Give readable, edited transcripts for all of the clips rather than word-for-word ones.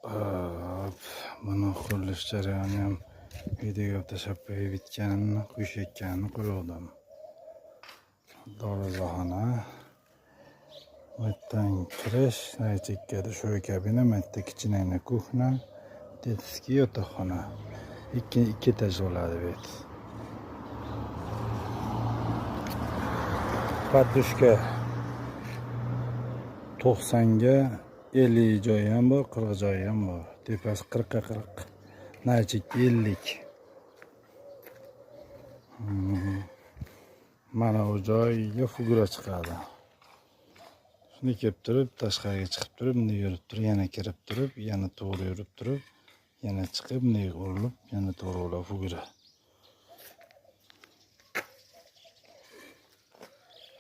Hop, buni qurilish jarayoni ham videoga tashlab qo'yib bitganini, quyishayotganini ko'rgandim. Darvozaxona. Bu yerdan kirish, chekkada shu kabina, bu yerda kichkinagina кухня, детский, yotoqxona. Ikki etaj bo'ladi bu yer. Подушка 90 ga 50 joyi ham bor, 40 joyi ham bor. Tepasi 40 ga 40. Narichekka 50. Mana u joyga figura chiqadi. Shunday kelib turib, tashqariga chiqib turib, bunday yurib turib, yana kirib turib, yana to'g'ri yurib turib, yana chiqib, bunday urilib, yana to'g'ri bo'ladi figura.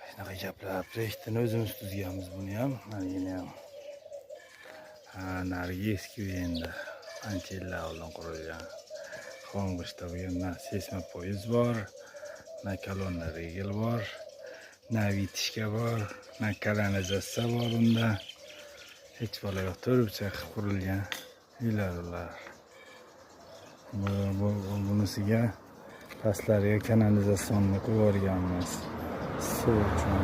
Shunaqa gaplar. Proyektini o'zimiz tuzganmiz buni ham, narigini ham. Ha, narigi eski uy endi. Ancha yillar oldin qurilgan. Xomg'ishda bo'lgan na sesma poyezd bor, na kolonna regel bor, na vitishka bor, na kanalizatsiya bor unda. Hech bola yo'q. To'rtburchak qilib qurilgan uylar ular. Bunisiga pastlariga kanalizatsiyani qo'yib yuborganmiz. Suv uchun.